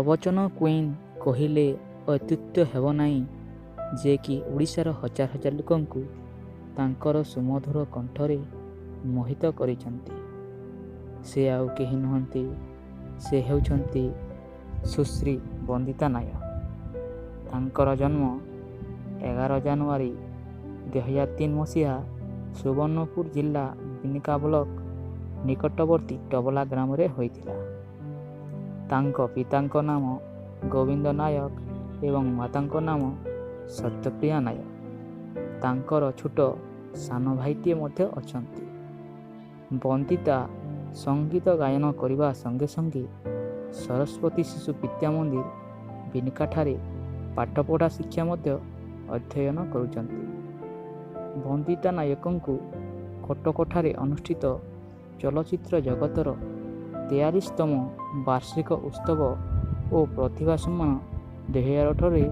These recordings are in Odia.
ପ୍ରବଚନ କୁଇନ୍ କହିଲେ ଅତ୍ୟୁକ୍ତି ହେବ ନାହିଁ, ଯିଏକି ଓଡ଼ିଶାର ହଜାର ହଜାର ଲୋକଙ୍କୁ ତାଙ୍କର ସୁମଧୁର କଣ୍ଠରେ ମୋହିତ କରିଛନ୍ତି। ସେ ଆଉ କେହି ନୁହନ୍ତି, ସେ ହେଉଛନ୍ତି ସୁଶ୍ରୀ ବନ୍ଦିତା ନାୟକ। ତାଙ୍କର ଜନ୍ମ 11 ଜାନୁଆରୀ 2003 ମସିହା ସୁବର୍ଣ୍ଣପୁର ଜିଲ୍ଲା ବିନିକା ବ୍ଲକ ନିକଟବର୍ତ୍ତୀ ଟବଲା ଗ୍ରାମରେ ହୋଇଥିଲା। ତାଙ୍କ ପିତାଙ୍କ ନାମ ଗୋବିନ୍ଦ ନାୟକ ଏବଂ ମାତାଙ୍କ ନାମ ସତ୍ୟପ୍ରିୟା ନାୟକ। ତାଙ୍କର ଛୋଟ ସାନ ଭାଇଟିଏ ମଧ୍ୟ ଅଛନ୍ତି। ବନ୍ଦିତା ସଙ୍ଗୀତ ଗାୟନ କରିବା ସଙ୍ଗେ ସଙ୍ଗେ ସରସ୍ୱତୀ ଶିଶୁ ବିଦ୍ୟା ମନ୍ଦିର, ବିନିକାଠାରେ ପାଠପଢ଼ା ଶିକ୍ଷା ମଧ୍ୟ ଅଧ୍ୟୟନ କରୁଛନ୍ତି। ବନ୍ଦିତା ନାୟକଙ୍କୁ କଟକଠାରେ ଅନୁଷ୍ଠିତ ଚଳଚ୍ଚିତ୍ର ଜଗତର 43ତମ ବାର୍ଷିକ ଉତ୍ସବ ଓ ପ୍ରତିଭା ସମ୍ମାନ 2018ରେ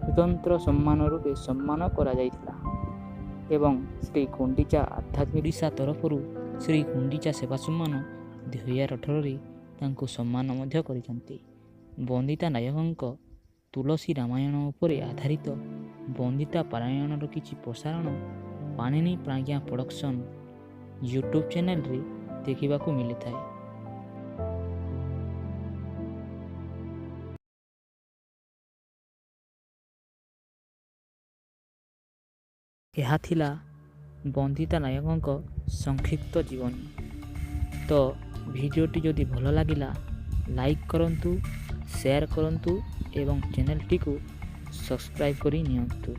ସ୍ୱତନ୍ତ୍ର ସମ୍ମାନ ରୂପେ ସମ୍ମାନ କରାଯାଇଥିଲା ଏବଂ ଶ୍ରୀ ଗୁଣ୍ଡିଚା ଆଧ୍ୟାତ୍ମିକ ଓଡ଼ିଶା ତରଫରୁ ଶ୍ରୀ ଗୁଣ୍ଡିଚା ସେବା ସମ୍ମାନ 2018ରେ ତାଙ୍କୁ ସମ୍ମାନ ମଧ୍ୟ କରିଛନ୍ତି। ବନ୍ଦିତା ନାୟକଙ୍କ ତୁଳସୀ ରାମାୟଣ ଉପରେ ଆଧାରିତ ବନ୍ଦିତା ପାରାୟଣର କିଛି ପ୍ରସାରଣ ପାଣିନି ପ୍ରାଜ୍ଞା ପ୍ରଡକ୍ସନ୍ ୟୁଟ୍ୟୁବ୍ ଚ୍ୟାନେଲରେ ଦେଖିବାକୁ ମିଳିଥାଏ। ଏହା ଥିଲା ବନ୍ଦିତା ନାୟକଙ୍କ ସଂକ୍ଷିପ୍ତ ଜୀବନୀ। ତ ଭିଡ଼ିଓଟି ଯଦି ଭଲ ଲାଗିଲା, ଲାଇକ୍ କରନ୍ତୁ, ସେୟାର କରନ୍ତୁ ଏବଂ ଚ୍ୟାନେଲଟିକୁ ସବସ୍କ୍ରାଇବ୍ କରି ନିଅନ୍ତୁ।